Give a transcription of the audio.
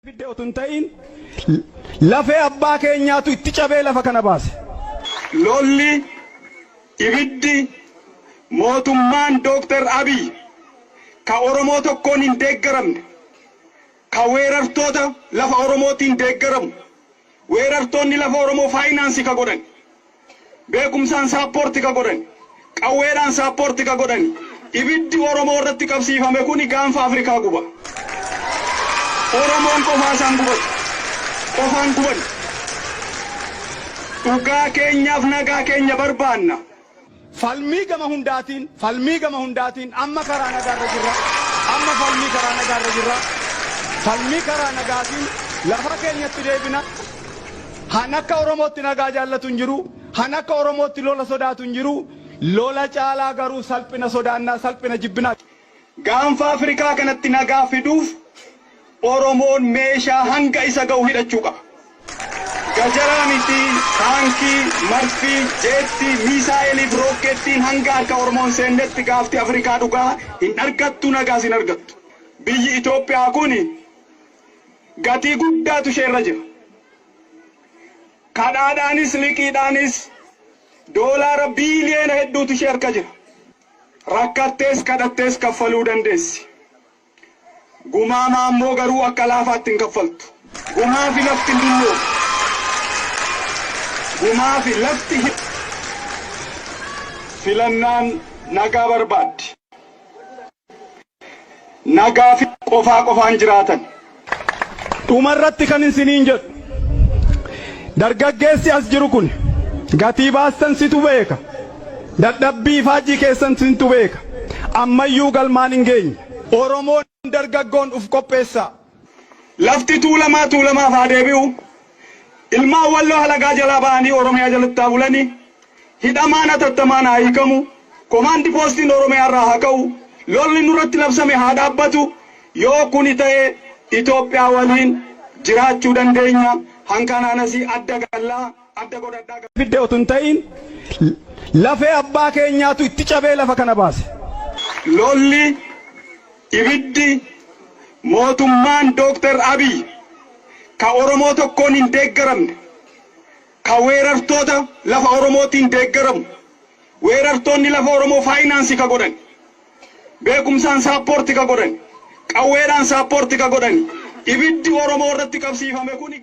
Fidde otoo hin ta'in, lafee abbaa keenyaatu itti cabee lafa kana baase. Lolli, ibiddi mootummaan Dooktar Abiy ka Oromoo tokkoon hin deeggaramne, ka weerartoota lafa Oromootiin deeggaramu, weerartoonni lafa Oromoo finance ka godhan, beekumsaan support ka godhan, qawweedhaan support ka godhan, ibiddi Oromoo irratti qabsiifame kuni gaanfa Afrikaa guba. Oromoon qofaa isaan gubatu. Qofaan guban. Dhugaa keenyaaf nagaa keenya barbaanna. Falmii gama hundaatiin, falmii gama hundaatiin amma karaa nagaarra jirra. Amma falmii karaa nagaarra jirra. Falmii karaa nagaatiin lafa keenyatti deebina. Han akka Oromootti nagaa jaallatu hin jiru. Han akka Oromootti lola sodaatu hin jiru. Lola caalaa garuu salphina sodaannaa, salphina jibbinaa. Gaanfa Afrikaa kanatti nagaa fiduuf Oromoon meeshaa hanga isa ga'u hidhachuu qaba. Gajaraa miti, taankii, marfii, jeettii, miisaa'eliif rookkeettiin hanga harka Oromoon seennetti gaafti Afrikaa dhugaa hin argattu, nagaas hin argattu. Biyyi Itoophiyaa kun gatii guddaatu isheerra jira. Kadhaadhaanis liqiidhaanis doolaara biiliyoona hedduutu ishee harka jira. Rakkattees kadhattees kaffaluu dandeessi. Gumaa maammoo garuu akka laafaatti hin kaffaltu. Gumaa fi lafti hin dulloomu. Gumaa fi lafti filannaan nagaa barbaaddi. Nagaa fi qofaa qofaan jiraatan. Dhumarratti kan isiniin jedhu, dargaggeessi as jiru kun gatii baastan situ beeka. Dadhabbii faajjii keessan sintu beeka. Ammayyuu galmaan hin geenye. Oromoon dargaggoon uf qopheessaa. Lafti Tuulamaa Tuulamaaf haa deebi'u. Ilmaan Walloo halagaa jalaa ba'anii Oromiyaa jalatti haa bulanii. Hidhamaan hatattamaan haa hiikamu. Komaandi poostiin Oromiyaa irraa haa ka'u. Lolli nurratti labsame haa dhaabbatu. Yoo kuni ta'e Itoophiyaa waliin jiraachuu dandeenya. Hankanaan asii adda gallaa adda godhadhaa. Fidde otoo hin ta'in, lafee abbaa keenyaatu itti cabee lafa kana baase. Lolli, ibiddi mootummaan Dooktar Abiy ka Oromoo tokkoon hin deeggaramne, ka weerartoota lafa Oromootiin deeggaramu, weerartoonni lafa Oromoo finance ka godhan, beekumsaan support ka godhan, qawweedhaan support ka godhan, ibiddi Oromoo irratti qabsiifame kuni.